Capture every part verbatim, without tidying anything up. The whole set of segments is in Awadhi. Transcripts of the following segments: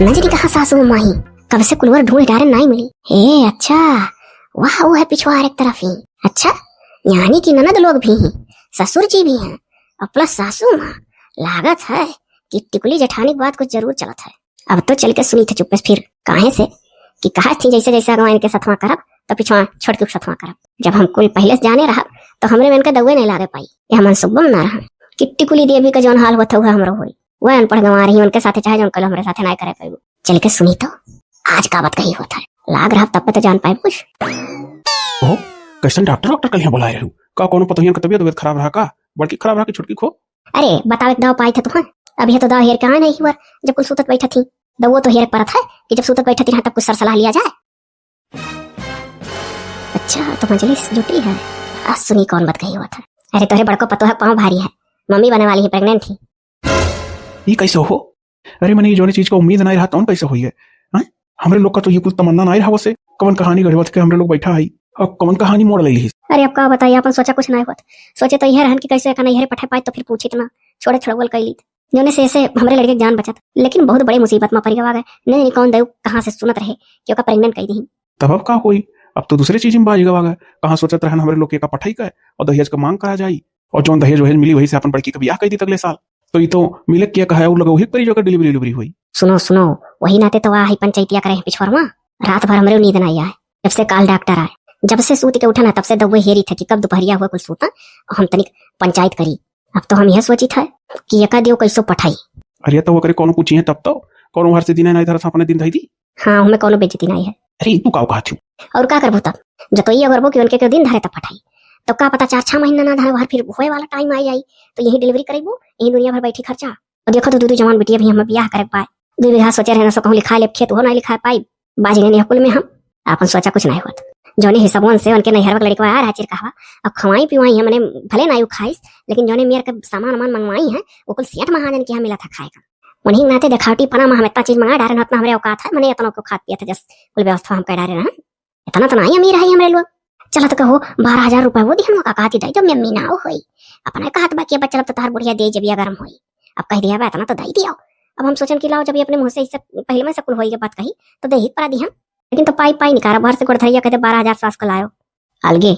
न जानी कहाँ सासू माई, कब से कुलवर ढूंढ डारे नाई मिली। ए अच्छा, वाह, वो है पिछवार एक तरफ ही। अच्छा, यानी कि ननद लोग भी हैं, ससुर जी भी हैं, और प्लस सासू माँ। लागत है कि टिकुली जेठानी के बात कुछ जरूर चलत है। अब तो चल के सुनी थे चुप्पे से फिर, काहे से कि कहा थी जैसे जैसे अगवा इनके सथवा करब, तो पिछवा छोटकी के सथवा करब। जब हम कुल पहले से जाने रहब, तो हमरे में इनके दउए नहीं लागे पाई। यह मनसूबा में ना रहा कि टिकुली देवी का जौन हाल होत हुआ हमरो होई। वह अनपढ़ गंवार ही, उनके साथे चाहे जौन कल हमरे साथे ना करे पाई। चल के सुनी तो, आज का बात कही होत है, लाग रहा तब पे तो जान पाए कुछ। ओहो, कैसन डॉक्टर, डॉक्टर कल यहाँ बुलाए रहू? का कोनो पतोहियन के तबियत, तबियत खराब रहा का? बड़की खराब रहा कि छोटकी खो? अरे, बतावे के दवा पाई थे तुहाँ? अभी तो दवा हेर के आए नहीं हुआ, जब कुल सूतत बैठा थी। दवा तो हेर के परत है कि जब सूतत बैठा थी, हाँ, तब कुछ सर सलाह लिया जाए। अच्छा, तो मजलिस जुटी है। आज सुनी कौन बात कही हुआ था। अरे, तोहरे बड़को पतोह पाँव भारी है, मम्मी बने वाली है, प्रेग्नेंट ही। ई कैसे हो? अरे, मने ई जौने चीज का उम्मीद नाई रहा, तौन कैसे होई है? हैं? हमरे लोग का तो ये कुल तमन्ना नाई रहा वसे। कवन कहानी गढ़वत के हमरे लोग बैठा हई, और कवन कहानी मोड़ ले ली। अरे, अब का बताई, अपन सोचा कुछ नाई होत। सोचे तो यह रहन कि कैसे एका नैहरे पठे पाए, तो फिर पूछित ना, छोड़े छोड़वल कैली। जौने से, से हमरे लड़के के जान बचत, लेकिन बहुत बड़े मुसीबत में पड़ गवा गए। नहीं, नहीं, कौन देव कहाँ से सुनत रहे कि ओका प्रेग्नेंट कई दी। तब अब का होई? अब तो दूसरे चीज में बाज गवा गए। कहाँ सोचत रहन हमरे लोग के एका पठाई का और दहेज का मांग करा जाई, और जौन दहेज वहेज मिली, वही से अपन बड़की के बियाह कई दी अगले साल। तो ई तो मिले के कहा है, उ लगा वही परी जो डिलीवरी, डिलीवरी हुई। सुनो, सुनो, वही नाते तो वही पंचायतिया करे हैं पिछोरवा। रात भर हमरे नींद ना आए, जब से काल डॉक्टर आए, जब से सूत के उठा ना, तब से दउए हेरी थे कि कब दोपहरिया हुआ कुल सूता और हम तनिक पंचायत करी। अब तो हम यह सोची था कि एका दियो कैसो पठाई। अरे तो ओकरे कोनो पूछी है तब तो, कोनो घर से दिना नहीं धरत अपने दिन धई दी। हाँ, हमें कोनो बेइज्जती नहीं है। अरे तू का कहत हूँ? और का करबू तब? जतोइया करबू कि उनके के दिन धरे तब पठाई। तो का पता चार छह महीना ना धरे, बाहर फिर होए वाला टाइम आई आई, तो यही डिलीवरी करेबू, यही दुनिया भर बैठी खर्चा। और देखो तो दू दू जवान बिटिया भी हमें बियाह करे के पाए। दू बीघा सोचे रहे ना सो कहूँ लिखा ले, खेत हो ना लिखा पाई। बाज गए नहीं कुल में हम, अपन सोचा कुछ नहीं होत। जौने हिसाबन से उनके नैहरवा के लड़कवा आ रहा चिरकहवा, अब खवाई पिवाई है, मने भले ना आयु खाइस, लेकिन जौने मेर के सामान वामान मंगवाई है, वो कुल सेठ महाजन के यहाँ मिला था खाए का। उन्हीं नाते देखावटी पना में हम इतना चीज मंगा डारे, उतना हमरे औकात है, मने इतना को खात पियत है, जस कुल व्यवस्था हम कर डारे रहे। इतना तो नहीं अमीर है हमरे लोग। चला तो कहो, बारह हजार रुपये वो दिहन, का कहती दे दो, मम्मी ना होई। अपना कहत बा कि बच्चा तो तार बुढ़िया दे जबिया गरम होई। अब कह दिया बा, इतना तो दे दियो। अब हम सोचन कि लाओ, जब ये अपने मुँह से इससे पहले में से कुल होई के बात कही, तो दे ही पड़ा दिहन। लेकिन तो पाई, पाई निकारा, बाहर से गोड़ धरिया कहते, "बारह हजार सास को लायो।" अलगे।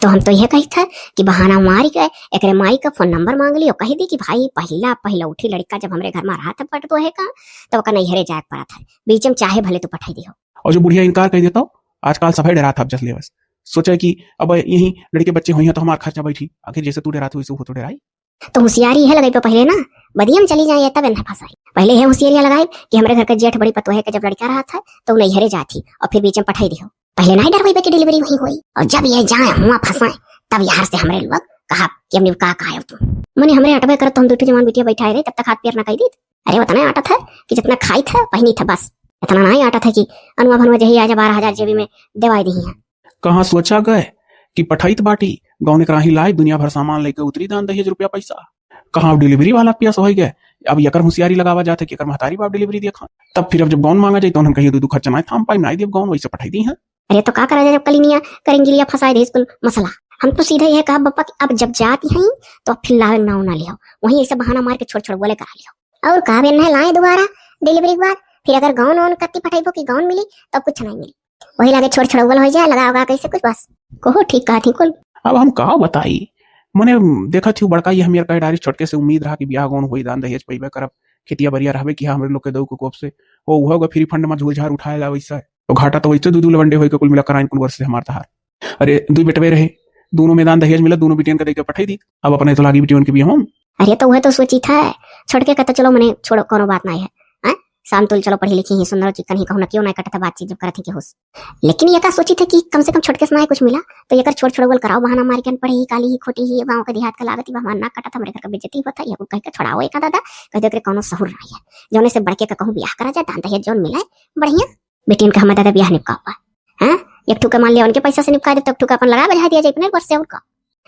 तो हम तो यह कही था कि बहाना मारी के एकरे माई का फोन नंबर मांग लियो, कही दी कि भाई, पहिला, पहिला उठी लड़का जब हमरे घर में रहा था, पट तो है का, तब ओका नैहरे जाए के पड़ा था, बीच में चाहे भले तो पठाई दियो। और जो बुढ़िया इनकार कर देता हो, आजकल सभे डरा था, अब जस लेवस सोचा कि अब यही लड़के बच्चे होई हैं तो हमार खर्चा बैठी, आखिर जैसे तू डरा था वैसे वो तो डराई। तो होशियारी है लगाई पे पहले ना, बदियम चली जाए तब इन्हें फंसाई। पहले यह होशियारियां लगाई कि हमरे घर का जेठ बड़ी पतोह के जब लड़का रहा था तो नैहरे जाती और फिर बीच में पठाई दियो। पहले नहीं डरवाई बे कि डिलीवरी वहीं होई, और जब ये जाए हुआ फंसाए, तब यहाँ से हमरे लोग कहा कि हमने का कहा तू। मने हमरे अटबे करत तो हम दू ठो जवान बिटिया बैठाए रहे, तब तक हाथ पैर ना कह दी। अरे उतना आटा था कि जितना खाई था पहनी था बस। इतना नहीं आटा था कि अनुआ भनुआ जही आज बारह हजार जेबी में देवाई दी है। कहाँ सोचा गए कि पठाइत बाटी, गौने कराही लाई, दुनिया भर सामान लेके उतरी दान दहेज रुपया पैसा। कहाँ डिलीवरी वाला पियास हो गए। अब यकर होशियारी लगावा जात है कि यकर महतारी बाप डिलीवरी देखा। तब फिर अब जब गौन मांगा जाए तो हम कहिए, "दू दू खर्चा ना थाम पाई, ना देव गौन, वैसे पठाई दी है।" अरे तो का करा जाए जब कलिनिया करेंगिलिया फंसाए दे स्कूल मसला। हम तो सीधे यह कहा बप्पा कि अब जब जाती हैं तो अब फिर लावे नाव ना लियो, वहीं ऐसे बहाना मार के छोड़ छोड़ बोले करा लियो। और का बेन है लाए दोबारा डिलीवरी के बाद, फिर अगर गौन वौन कत्ती पठाइबो कि गौन मिली तो कुछ नहीं मिली। वही लागे छोड़ छोड़ौवल हो जाए, लगा उगा कैसे कुछ बस। कहो ठीक कहा थी कुल। अब हम का बताई, मने देखा थी बड़का ये हम यार कह डारी छोटके से उम्मीद रहा कि बियाह गौन होई दान दहेज पैबे करब, खेतिया बरिया रहबे कि हमरे लोग के दऊ के कोप से, ओ उहो के फ्री फंड में झूर झार उठाए ला वैसा। तो घाटा तो वैसे दू दू लवंडे होई के कुल मिला कराइन कुल वर्ष से हमार तहार। अरे दुई बेटवे रहे, दोनों में दान दहेज मिला, दोनों बिटियन के दे के पठाई दी। अब अपने तो लागी बिटियन के बियाह हम। अरे तो वह तो सोची था, छोटके का तो चलो मने छोड़ो, कोनो बात नहीं है। हैं? शाम तुल चलो पढ़ी लिखी ही, सुंदर चिकन ही, कहूँ ना क्यों नहीं कटता बातचीत जब करत ही के होश। लेकिन ये का सोची थे कि कम से कम छोटके से ना कुछ मिला, तो ये कर छोड़ छोड़ौवल कराओ, बहाना मार के अनपढ़ ही, काली ही, खोटी ही, गाँव के देहात का लागत ही, हमार नाक कटत, हमरे घर का बेइज्जती होता, ये कुल कह के छोड़ाओ एक दादा, कह दे करे कोनो सहूर नहीं है। जौने से बड़के का कहूँ बियाह करा जाए, दान दहेज जौन मिले, बढ़िया। बेटियन का हमार दादा बियाह निपकावा। हैं? एक ठू के मान लिया उनके पैसा से निपका दे, तो एक ठू के अपन लगा बजा दिया जाए अपने घर से, और का?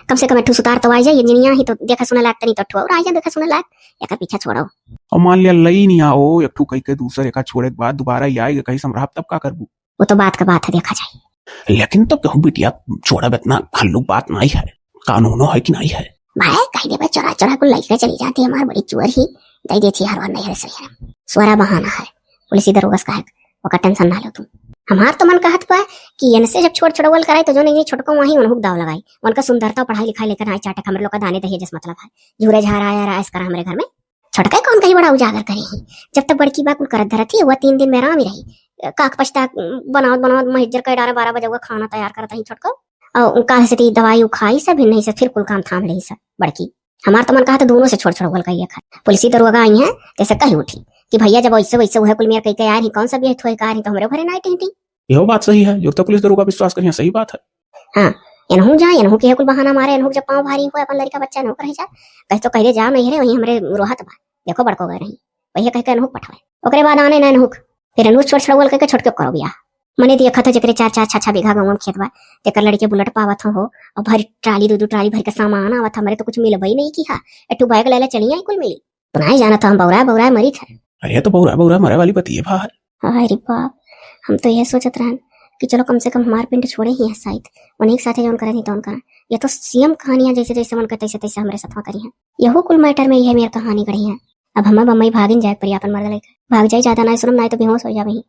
कम से कम एक ठू सुतार तो आ जाए, ये जिनिया ही तो देखे सुने लायक तनी तो एक ठू और आ जाए देखे सुने लायक, एकर पीछा छोड़ो। और मान लिया लई नहीं आओ, एक ठू कह के दूसर एका छोड़े के बाद दोबारा ही आएगा कहीं समराप, तब का करबू? वो तो बात का बात है, देखा जाए। लेकिन तो कहूँ बिटिया छोड़ब इतना हल्लुक बात नहीं है, कानूनो है कि नहीं है? भाई कह देबे चोरा चोरा को लइका चली जाती है, हमार बड़ी चोर ही, दई देथी हर बार नैहरे से नैहरे। सोरा बहाना है, पुलिस दरोगा से कहे, ओकर टेंशन ना लो तुम। हमार तो मन कहत बा कि इनसे जब छोट छोटवल कराई तो जो नहीं छोटको वहीं उनहुक दाव लगाई, उनका सुंदरता पढ़ाई लिखाई लेकर आई चाटक हमरे लोग का दाने दहेज से मतलब है। झूरे झारा आया राज करा हमरे घर में। छोटका कौन कहीं बड़ा उजागर करे ही, जब तक बड़की बा कुल करत धरत ही, वह तीन दिन में आराम ही रही। काक पछता बनावत बनावत महिज्जर के डारे बारह बजे हुआ खाना तैयार करत ही छोटको। और काल से ती दवाई उखाई सब ही नहीं से फिर कुल काम थाम लेही सब बड़की। हमार तो मन कहा तो दोनों से छोड़ छोड़ बोल कहिए खा। पुलिस दरोगा आई है, जैसे कही उठी कि भैया जब वैसे वैसे वह कुल मेर कह के आ रही, कौन सा भी थोए का रही तो हमरे घरे ना टिंटी। यहो बात सही है, जो तो पुलिस दरोगा विश्वास करिया, सही बात है। हाँ, एनहू जा, एनहू के कुल बहाना मारे, एनहू जब पाँव भारी हुए अपन लड़का बच्चा एनहू रह जा, कह तो कहले जा नहीं रे, वहीं हमरे रोहत बा, देखो बड़को गए रही, वही कह के एनहू पठवाए। ओकरे बाद आने ना एनहू, फिर एनहू छोड़ छोड़ बोल कह के छोड़ के करो बियाह। मने दिया खत जेकरे चार चार छह छह बीघा गाँव में खेत बा, तेकर लड़के बुलेट पावत हो, हो, और भरी ट्राली दो दो ट्राली भर के सामान आवत, हमरे तो कुछ मिलबे नहीं की हा। एठू बैग ले ले चली आई कुल मिली। तो नहीं जाना तो हम बौरा बौरा मरी थे। अरे तो बौरा बौरा मरे वाली बतिये बा है। अरे बाप, हम तो यह सोचत रहन कि चलो कम से कम हमार पिंड छोड़े ही है शायद, उन्हीं के साथे जौन करे नहीं तौन करा। ये तो सेम कहानियां जैसे जैसे मन के तैसे तैसे हमरे साथ करी है। यहू कुल मैटर में यह मेर कहानी गढ़ी है। अब हमें बम्बई भागिन जाए पड़ी अपन मर्द लेके। भाग जाए ज्यादा ना सुनम ना तो बेहोश हो जावे ही।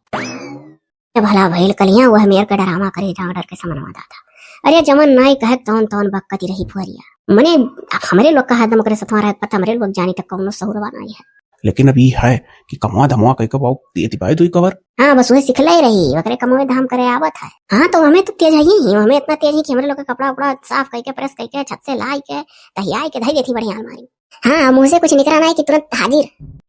ए भला भइल कलिया, वह मेर के डरामा करे, डांग डर के समनवा दादा। अरे जवन नाई कहे तौन तौन बकती रही फुहरिया। मने अब हमरे लोग का हरदम ओकरे सथवा रहे, पता हमरे लोग जानी त कौनो सहुरवा नाई है। लेकिन अब ई है कि कमवा धमवा कई के बाऊ दे दिबाई दुई कवर। हाँ, बस वही सिखले रही, ओकरे कमवे धाम करे आवत है। हाँ, तो हमें तो तेज है ही, हमें इतना तेज है कि हमरे लोग के कपड़ा उपड़ा साफ कई के, प्रेस कई के, छत से लाई के, तहियाई के धई देती बढ़िया अलमारी। हाँ, मुँह से कुछ निकरा नाई कि तुरंत हाजिर।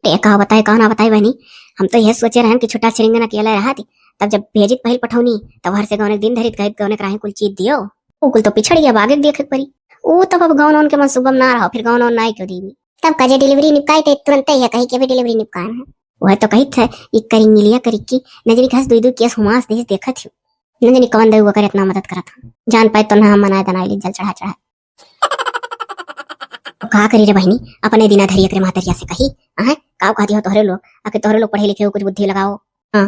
ए, का बताए, का ना बताए बहनी, हम तो यह सोचे रहन कि छोटा सिरिंगन अकेला रहा थी, तब जब भेजित पहिल पठौनी, तब हर से गौने दिन धरित गहित गौने कराही कुल चीज दियो। उ कुल तो पिछड़ गया, आगे देखे के पड़ी। उ तब अब गौन उनके मनसूबा में ना रहो, फिर गौन उन नाई क्यों दीवी। तब का जे डिलीवरी निपकाई ते तुरंते ये कही के भी डिलीवरी निपकान है। वह तो कही थे, ई करिंगिलिया करी की नजरी घास दुई दुई केस हुमास देश देखत ही। न जानी कौन दे वो करे इतना मदद करत हम। जान पाए तो ना हम मनाए दनाए ली जल चढ़ा चढ़ा। तो का करी रे बहिनी, अपने दिना धरी एकरे महतरिया से कही, आहे, काव कहती हो तोहरे लोग, आके तोहरे लोग पढ़े लिखे हो, कुछ बुद्धि लगाओ। हाँ,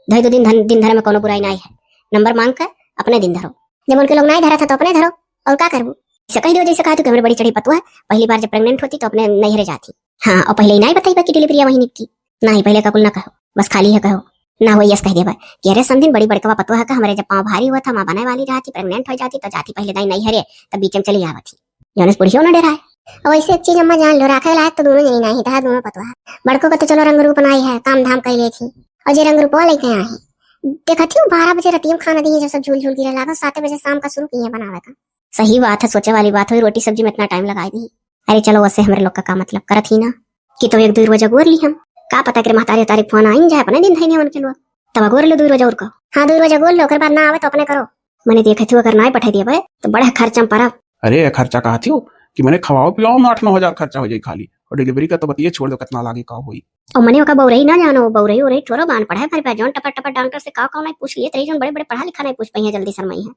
धई दो दिन धन, दिन धरे में कौनो बुराई नाई है। नंबर मांग के अपने दिन धरो। जब उनके लोग नाई धरा था तो अपने धरो, और का करबू? इसे कह दो जैसे कहा तू कि हमरे बड़ी चढ़ी पतुआ है, पहली बार जब प्रेग्नेंट होती तो अपने नैहरे जाती। हाँ, और पहले ही नाई बताई बा कि डिलीवरी वहीं निपकी। नाही, पहले का कुल ना कहो, बस खाली है कहो। ना हो यस कह देबा कि अरे समधिन बड़ी बड़कवा पतुआ है का, हमरे जब पाँव भारी हुआ था, माँ बने वाली रहती, प्रेग्नेंट हो जाती तो जाती पहले दाई नैहरे, तब बीच में चली आवत ही। जौन से बुढ़ियो ना डराए। और वैसे एक चीज अम्मा जान लो, राखे लायक तो दोनों जनी नाही, तहा दोनों पतुआ है। बड़को का तो चलो रंग रूप नाई है, काम धाम कर लेती, और जे रंग रूपवा लेके आई देखती हूँ बारह बजे रतिया में खाना दी, जब सब झूल झूल गिरे लागो, सात बजे शाम का शुरू की है बनावे का। सही बात है, सोचे वाली बात हुई, रोटी सब्जी में इतना टाइम लगाई दी। अरे चलो, वैसे हमरे लोग का, का मतलब करत ही ना कि तो एक दो रोज अगोर ली हम। का पता करे महतारी तारीख फोन आइन जाए, अपने दिन धइने उनके लोग, तब अगोर लो दो रोज और का। हाँ, दो रोज अगोर लो, ओकर बाद ना आवे तो अपने करो। मने देखे थी अगर ना पठाई देवे तो बड़ा खर्चा में पड़ा। अरे खर्चा कहा थी कि मने खवाओ पिलाओ में आठ नौ हजार खर्चा हो जाई खाली, और डिलीवरी का तो बतिये छोड़ दो कितना लागे का होई। और मने ओका बौरई ना जानो, बौरई उरई ठोरो बान पढ़ाई भर पे जौन टपर टपर डॉक्टर से का का नहीं पूछ लिए तरी, जौन बड़े बड़े पढ़ा लिखा नहीं पूछ पाई है, जल्दी शर्माई है।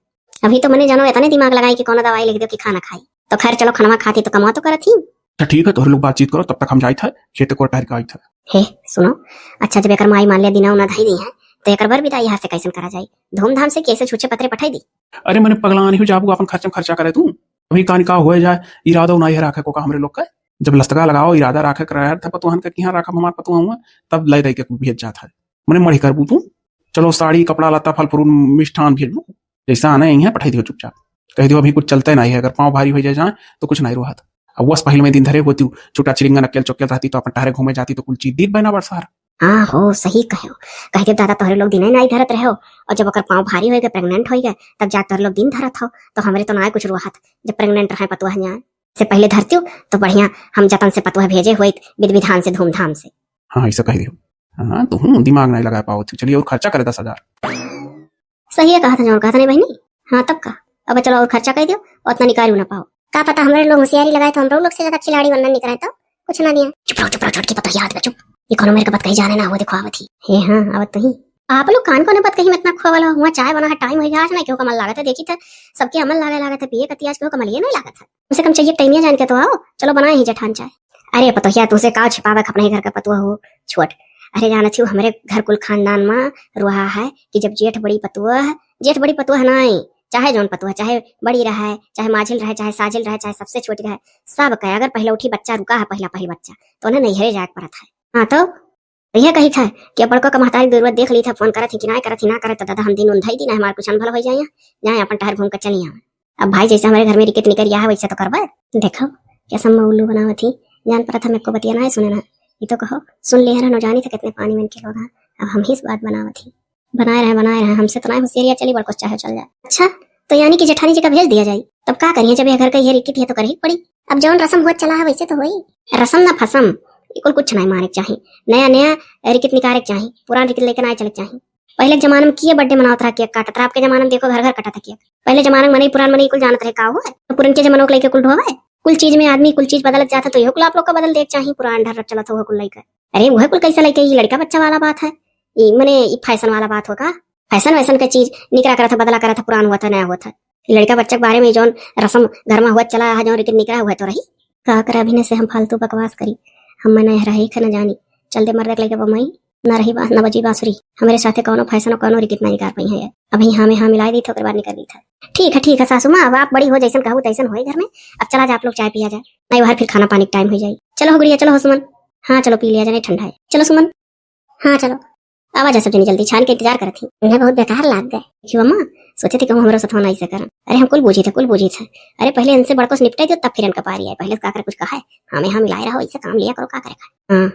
अभी तो मने जानो इतने दिमाग लगाई कि कौनो दवाई लिख दो कि खाना खाई। तो खैर चलो, खनवा खाती तो कमवा तो करत ही। अच्छा ठीक है, तोहरे लोग बातचीत करो, तब तक हम जाइत है खेत को टहर के आइत है। हे सुनो, अच्छा जब एकर माई मान लिया दिना उना धई दी है, तो एकर बर विदाई यहाँ से कैसन करा जाई? धूमधाम से कैसे छूछे पतरे पठाई दी? अरे मने पगलान ही जाबू, अपन खर्चा में खर्चा करे तू। अभी कान का हुए जाए, इरादा उना यह राखे को का हमरे लोग का। जब लस्तका लगाओ, इरादा राखे कर रहा था पतुहन के कि हाँ राखब हमार पतुआ हुआ, तब लै दे के भेज जात है। मने मढ़ी करबू तू। चलो साड़ी कपड़ा लत्ता फल फ्रूट मिष्ठान भेजबू, जैसा आने यहीं पठाई दियो चुपचाप। कह दियो अभी कुछ चलते नहीं है, अगर पाँव भारी हो जाए जाए तो कुछ नहीं रोहत। अब वस पहले में दिन धरे होती हूँ, छुट्टा चिरिंगन अकेल चुकेल रहती तो अपन टहरे घूमे जाती तो कुल चीज दीद बना बरसार। हाँ हो, सही कहो। कह दे दादा तोहरे लोग दिने नहीं धरत रहो, और जब ओकर पाँव भारी होएगा, प्रेग्नेंट होएगा, तब जा तोहरे लोग दिन धरत हो, तो हमरे तो ना कुछ रोहत जब प्रेग्नेंट रहे पतुआ यहाँ। से पहले धरती हूँ तो बढ़िया हम जतन से पतुआ भेजे होइत विध विधान से धूमधाम से। हाँ, ऐसा कह दियो। हाँ, तो हूँ दिमाग नहीं लगा पाओ थी। चलिए और खर्चा करे दस हजार। सही है कहा था, जौन कहा था नहीं बहनी। हाँ, तब का? अब चलो और खर्चा कर दियो, उतना निकाल ना पाओ। का पता हमरे लोग होशियारी लगाए तो हमरो लोग से ज्यादा खिलाड़ी बनना निकले तो कुछ ना दिया। चुप रहो, चुप रहो, छोटकी पतोहिया, हाथ में चुप। ये कोनो मेरे का बात कही जाने ना, वो देखो आवत ही। हे हाँ, आवत तो ही। आप लोग कान कोने बात कही में इतना खोवल हो, हुआ चाय बना है, टाइम हो गया, आज ना क्यों कमल लागत है, देखी था सबके अमल लागे लागत है, पिए कती आज क्यों कमलिए नहीं लागत है। उसे कम चाहिए, टाइमिया जान के तो आओ, चलो बनाए ही जेठान चाय। अरे पतोहिया, तुझसे का छिपावे, अपने ही घर का पतुआ हो छोट। अरे जानत ही हमरे घर कुल खानदान में रुआ है कि जब जेठ बड़ी पतुआ है, जेठ बड़ी पतुआ है नाई, चाहे जौन पतोह, चाहे बड़ी रहे, चाहे माझिल रहे, चाहे साजिल रहे, चाहे सबसे छोटी रहे, सब कहे, अगर पहिलौठी बच्चा रुका है, पहिला पहिल बच्चा, तो उन्हें नैहरे जाए के परत है। हाँ तो, तो यह कही था कि अब बड़को का महतारी दूरवत देख ली था, फोन करत ही कि ना करत ही, ना करत, तो दादा हम दिन उन धई दी ना, हमार कुछ अनभल हो जाए, जाए अपन टहर घूम के चली आवे। अब भाई जैसे हमारे घर में रिकित निकरिया है, वैसे तो करबे। देखो, कैसा मैं उल्लू बनावत ही, जान परत हम एको बतिया ना सुने ना। ये तो कहो, सुन ले रहनो जानी था कितने पानी में के लोग हैं, अब हम ही इस बात बनावत ही। बनाए रहे, बनाए रहे, हमसे तो ना होशियारिया चली, बड़को चाहे चल जाए। अच्छा, तो यानी कि जेठानी जी का भेज दिया जाए, तब का करिए, जब ये घर का ये रिकित है तो करही पड़ी। अब जौन रसम हुआ चला है वैसे तो होई। रसम ना फसम, ये कुल कुछ नहीं मारे के चाही, नया नया रिकित निकारे के चाही, पुरान रिकित लेके ना चले के चाही। पहले के जमाने में किए बर्थडे मनावत रहा, केक काटत रहा, आपके जमाने में देखो घर घर कटत है केक। पहले जमाने में मनई, पुरान मनई कुल जानत रहे का हुआ है, तो पुरनके जमानों को लेके कुल ढोवे। कुल चीज में आदमी कुल चीज बदलत जात है, तो इहो कुल आप लोग का बदल देख चाही, पुरान ढर्रक चलत हो कुल लेके। अरे वह कुल कैसे लेके, ये लड़का बच्चा वाला बात है, ये मने ये फैशन वाला बात होगा। फैशन वैशन के चीज निकरा करत है, बदला करत है, पुरान हुआ था, नया हुआ था। ये लड़का बच्चा के बारे में जौन रसम घर में हुआ चला है, जौन रिकित निकरा हुआ तो रही। का करे अभिनय से हम फालतू बकवास करी, हम मने रही ख न जानी, चल दे मर्द के लेके बम्बई। ना रही बा-, ना बजी बांसुरी। हमरे साथे कौनो फैशन और कौनो रिकित ना निकार पाई है। अभी हाँ में हाँ मिलाई दी था, ओकर बाद निकर दी था। ठीक है, ठीक है सासू माँ, अब आप बड़ी हो, जैसन कहू तैसन होई घर में। अब चला जा आप लोग, चाय पिया जाए, नहीं बाहर फिर खाना पानी का टाइम हो जाई। चलो हो गुड़िया, चलो हो सुमन। हाँ चलो पी लिया जाए, ठंडा है। चलो सुमन। हाँ चलो। आवा जा सब जनी जल्दी, छान के इंतजार करत ही। उन्हें बहुत बेकार लाग गए। क्यों अम्मा? सोचे थे कहूँ हमरो सथवा नहीं से करन। अरे हम कुल बूझी थे, कुल बूझी थे। अरे पहले इनसे बड़को से निपटे दो, तब फिर इनका पारी आए। पहले का करे कुछ कहा है, हाँ में हाँ मिलाए रहो, इसे काम लिया करो, का करे का। हाँ।